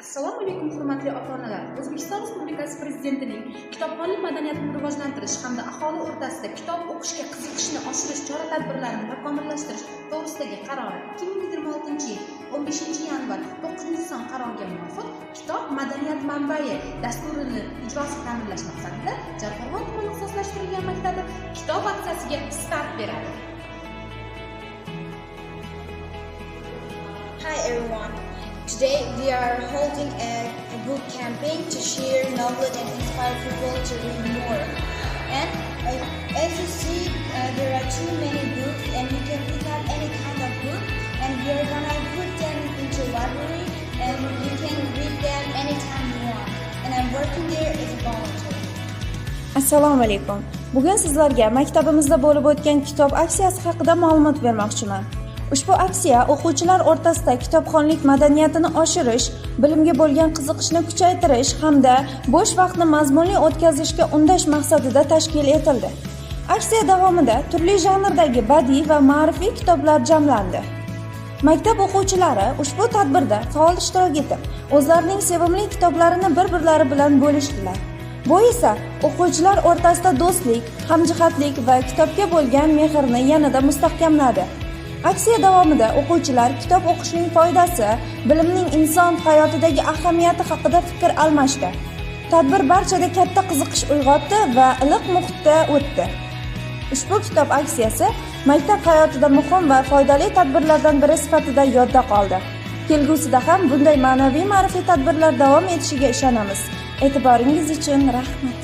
Assalomu alaykum, hurmatli ota-onalar. O'zbekiston Respublikasi Prezidentining kitobxonlik madaniyatini rivojlantirish hamda aholi o'rtasida kitob o'qishga qiziqishni oshirish chora-tadbirlarini takomillashtirish to'g'risidagi qarori 2026-yil 15-yanvar 9-son qaroriga muvofiq "Kitob – madaniyat manbai" dasturini ijrosini ta'minlash maqsadida Jarqo'rg'on tuman ixtisoslashtirilgan maktabi kitob aksiyasiga start beradi. Hi everyone. Today we are holding a book campaign to share knowledge and inspire people to read more. And as you see, there are too many books, and you can pick up any kind of book, and we are gonna put them into library, and you can read them anytime you want. And I'm working there as a volunteer. Assalomu alaykum. Bugun sizlarga maktabimizda bo'lib o'tgan kitob aksiyasi haqida ma'lumot bermoqchiman. Ushbu aksiya o'quvchilar o'rtasida kitobxonlik madaniyatini oshirish, bilimga bo'lgan qiziqishni kuchaytirish hamda bo'sh vaqtni mazmunli o'tkazishga undash maqsadida tashkil etildi. Aksiya davomida turli janrdagi badiiy va ma'rifiy kitoblar jamlandi. Maktab o'quvchilari ushbu tadbirda faol ishtirok etib, o'zlarining sevimli kitoblarini bir-birlari bilan bo'lishdilar. Bu esa o'quvchilar o'rtasida do'stlik, hamjihatlik va kitobga bo'lgan mehrni yanada mustahkamladi. Aksiya davomida o'quvchilar kitob o'qishning foydasi, bilimning inson hayotidagi ahamiyati haqida fikr almashdi. Tadbir barchada katta qiziqish uyg'otdi va iliq muhitda o'tdi. Ushbu kitob aksiyasi maktab hayotida muhim va foydali tadbirlardan biri sifatida yodda qoldi. Kelgusida ham bunday ma'naviy ma'rifiy tadbirlar davom etishiga ishonamiz. E'tiboringiz uchun rahmat.